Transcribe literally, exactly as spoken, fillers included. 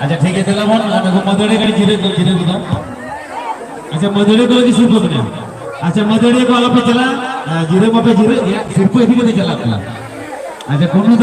ᱟᱪᱪᱷᱟ, ᱴᱷᱤᱠ ᱜᱮᱭᱟ, ᱫᱮᱞᱟ ᱵᱚᱱ, ᱟᱨ ᱱᱩᱠᱩ ᱢᱟᱹᱫᱟᱹᱲᱤᱭᱟᱹ ᱠᱟᱹᱴᱤᱡ ᱡᱤᱨᱟᱹᱜ ᱠᱚ, ᱡᱤᱨᱟᱹᱜ ᱠᱚ᱾ ᱟᱪᱪᱷᱟ, ᱢᱟᱹᱫᱟᱹᱲᱤᱭᱟᱹ ᱠᱚ ᱞᱟᱹᱜᱤᱫ ᱥᱤᱨᱯᱟᱹ ᱢᱮᱱᱟᱜᱼᱟ᱾ ᱟᱪᱪᱷᱟ, ᱢᱟᱹᱫᱟᱹᱲᱤᱭᱟᱹ ᱠᱚ ᱟᱞᱚᱯᱮ ᱪᱟᱞᱟᱜᱼᱟ, ᱟᱨ ᱡᱤᱨᱟᱹᱜ ᱢᱟᱯᱮ ᱡᱤᱨᱟᱹᱜ ᱜᱮᱭᱟ, ᱥᱤᱨᱯᱟᱹ ᱤᱫᱤ ᱠᱟᱛᱮ ᱪᱟᱞᱟᱜ ᱯᱮ᱾ ᱟᱪᱪᱷᱟ, ᱠᱳᱱᱳ